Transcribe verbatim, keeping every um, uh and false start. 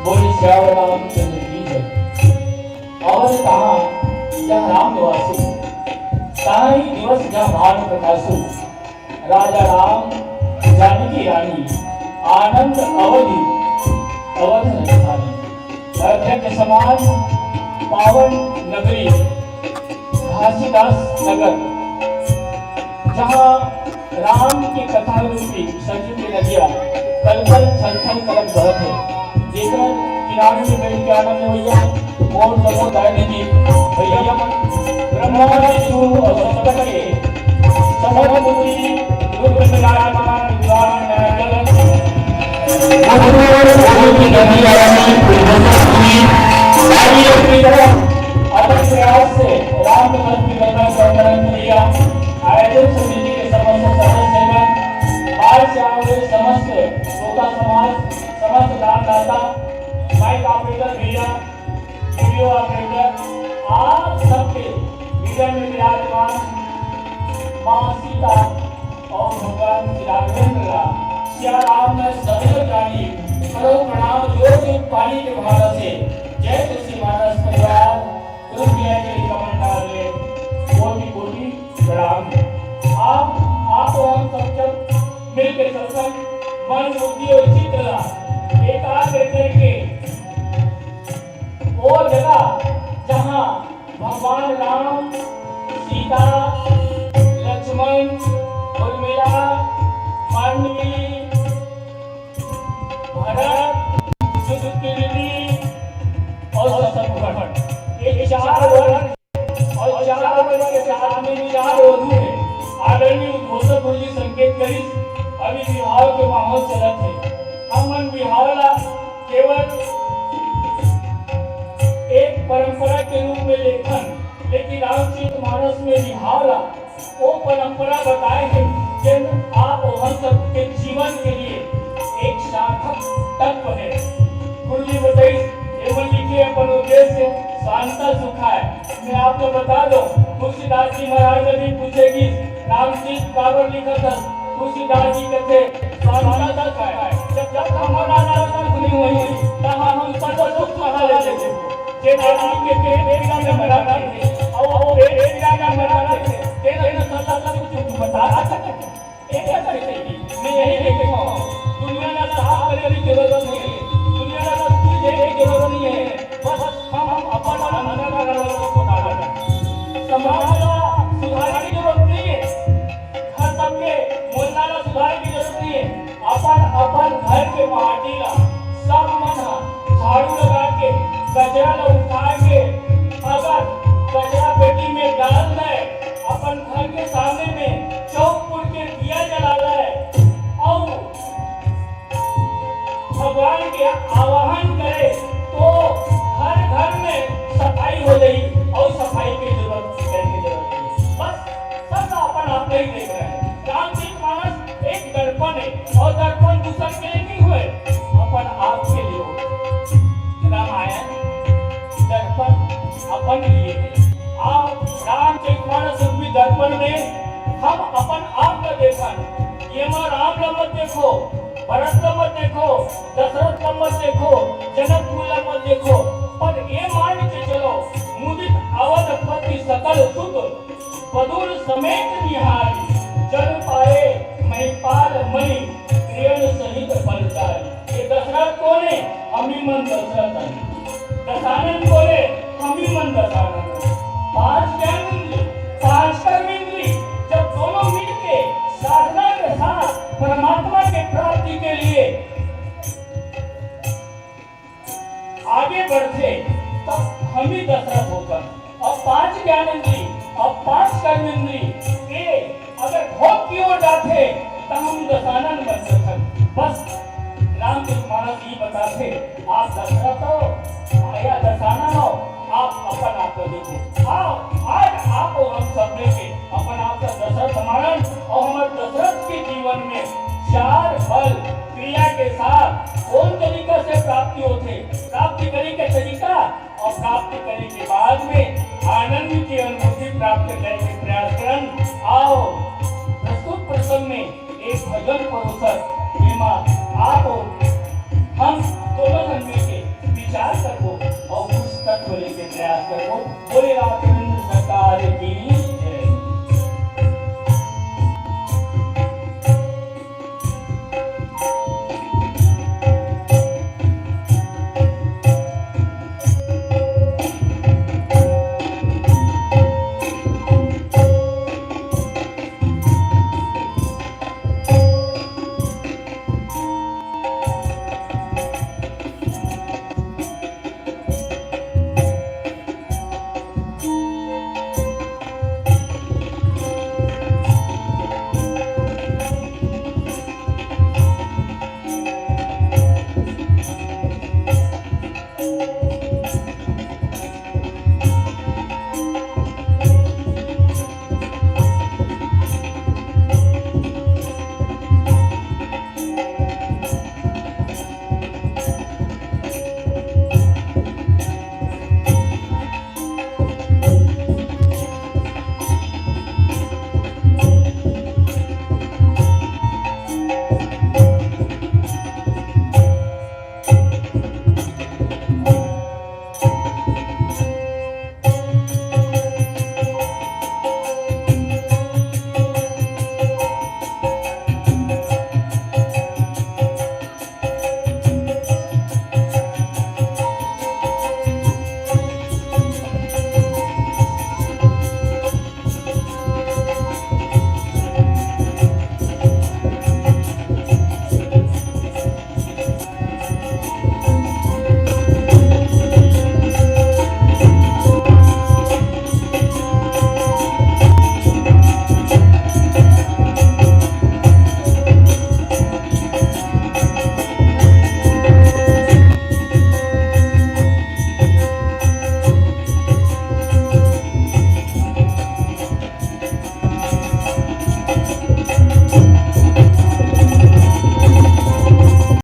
बोले सियावर रामचंद्र की जय। अवध कहा जहाँ राम निवासु, ताही दिवस जहाँ भानु प्रकाशु। राजा राम जानकी रानी, आनंद अवधि अवध राजधानी। अयोध्या के समान पावन नगरी घासीदास नगर, जहाँ राम के कथा रूपी सरजू के नदिया कल कल छल छल करत बहत हे, जेकर किनारे में बैठ के आनंद लेवइया मोर सबो दाई दीदी भैया मन, ब्रह्मा विष्णु और शंकर के समूह मूर्ति रूप में विराजमान विद्वान न्यायाधीश अटूट प्रयास से राम कथा की घटना का वर्णन किया। आयोजन समिति के समस्त सदस्यगण, बाहर से आए हुए समस्त श्रोता समाज, समस्त दानदाता, माइक ऑपरेटर भैया, वीडियो ऑपरेटर, आप सबके हृदय में विराजमान माँ सीता और भगवान श्री राघवेंद्र राम, सिया राम मैं सदैव जानी, करो प्रणाम जोर से पानी के भाव से। जय तुलसी मानस परिवार, तुलसी के लिए कमल डाल ले, कोटि कोटि प्रणाम। आप, आप और हम सब जब मिलके सत्संग, मन, बुद्धि और चित्त ला एकाग्र करके वो जगह जहाँ भगवान राम, सीता, लक्ष्मण, उर्मिला, मांडवी, भरत, सुतुकिरनी और शत्रुघ्न, ये चार वर्ग और चार वर्ग के साथ में चार वधु है। आदरणीय उद्घोषक गुरु जी संकेत करिस, अभी विवाह के माहौल चलत है। हम मन विवाह ला केवल एक परंपरा के रूप में लेखन, लेकिन रामचरित मानस में विवाह ला वो परंपरा बताए हे, जेन आप और हम सबके जीवन के लिए एक सार्थक तत्व है। गुरु जी बताइस, एमन लिखे अपन उद्देश्य शांता सुखाय। मैं आपको बता दूं, तुलसीदास जी महाराज ने भी पूछे कि रामचरित काबर लिखत हस? तुलसीदास जी कहते, शांता सुखाय। जब, जब हम शांता सुख नहीं होई, तब हम सब सुख कहाँ ले लेबो? जेन आदमी के पेट पीड़ा में मरत हे, अउ वो पेट पीड़ा में मरत हे, तेन, तेन सब, सब कुछ बता सकत हे। एक बात कही, मैं यही कहता हूँ, दुनिया ला साफ करे की जरूरत नहीं है, दुनिया ला कुछ देने की जरूरत नहीं है, बस हम, हम अपन अंदर का रंग को सुधारना है। समाज ला सुधारने की जरूरत नहीं है, घर सबके मोहल्ला ला सुधारने की जरूरत नहीं है, अपन, अपन घर के माटी ला सब मन ह झाड़ू लगा के, कचरा ला उठा के, अगर कचरा पेटी में डाल दे, अपन घर के सामने में चौक पुर के दिया जला ले, अउ भगवान के आवाहन करे, तो हर घर में सफाई हो जाई, अउ सफाई की जरूरत, की जरूरत नहीं। बस सब अपन आप नहीं देख रहे हैं। रामचरित मानस एक दर्पण है, और दर्पण दूसर के लिए नहीं हुए, अपन देखन, ये मा राम ला मत देखो, भरत ला मत देखो, दशरथ ला मत देखो, जनकपुर ला मत देखो, पर ये मान के चलो, मुदित अवधपति सकल सुत, बदुल समेत निहारी, जल पाए महिपाल मणि, त्रियन सहित बलचारी। ये दशरथ कोन हे? हमी मन दशरथ हन। दशानन कोन हे? हमी मन दशानन हन। पांच ज्ञानेंद्री, पांच कर्मेंद्री, जब दोनों मिलके साधना के साथ परमात्मा के प्राप्ति के लिए आगे बढ़थे, तब हमी दशरथ होथन। अब पांच ज्ञानेंद्री, अब पांच कर्मेंद्री, ये अगर भोग की ओर जाथे, तब हम दशानन बन सकथन। बस रामचरित मानस ये बताथे, आप दशरथ हो या दशानन हो, आप अपन आप को देखो। आओ, आज आप और हम सब मिलके अपन आप का दशरथ मानन और हमारे दशरथ के जीवन में चार बल क्रिया के साथ कौन तरीका से प्राप्ति होथे, प्राप्ति करे के तरीका और प्राप्ति करे के बाद में आनंद की अनुभूति प्राप्त करे के प्रयास करन। आओ, प्रस्तुत प्रसंग में एक भजन परोसत